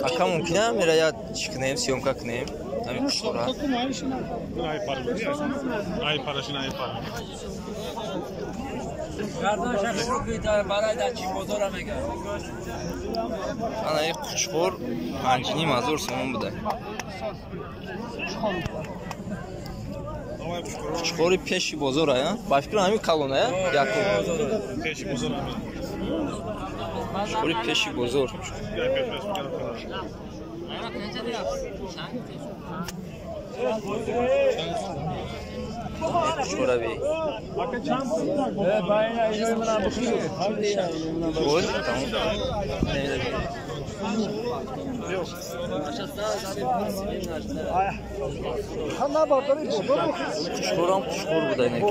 Ака мумкина мера я чӣ кунем, съёмка кунем? Ҳамин қушқора. Ана ин қушқор 5,5 ҳазор сомон буда. Қушқори пеши бозора, я? Ба фикрам ҳамин калона, я? Якум. Қушқори пеши бозор. Қушқораби. Боз, тамом. Қушқорам қушқор буда инаки.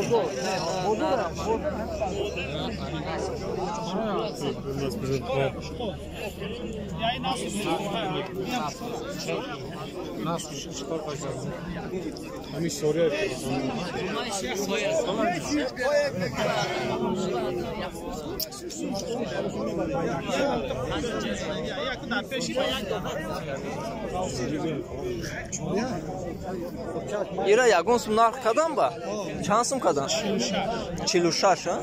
Ира ягон сум нарх кадан ба? Чанд сум кадан? 46, а?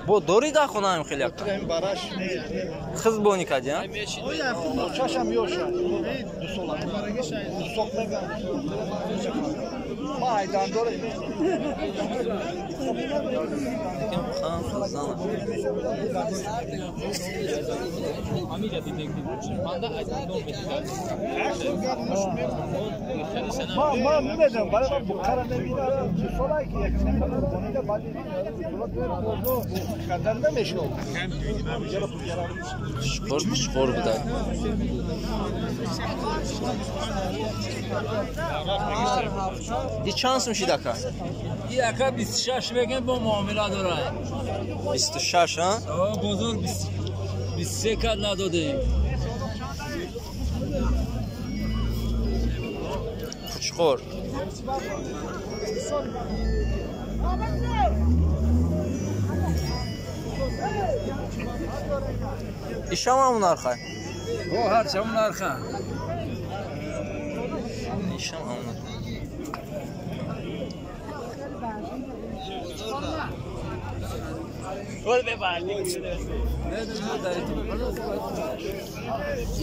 Бо дори дар хонаам хеле яка. Хиз бони кади, а? Чашам ёша. Ду сола. Ду сол мегам. Ма айдан дори. Ма намедонам, барои ман бухара намебинам. Ду сола ки як намедонам, баъди кардан намешуд. Қушқор қушқор буда. И чанд сум шид ака? И ака 26 мегем, бо муомила дорад. 26, а? Бозор 23 кад надодем. Қучқор. Ишам ҳамун нарха? О, ҳарчи ҳамун нарха. Ишам ҳамун нарха.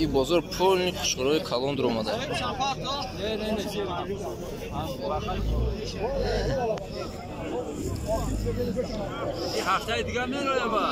И бозор полни қушқорҳои калон дуромада. Ҳафтаи дига мерояба.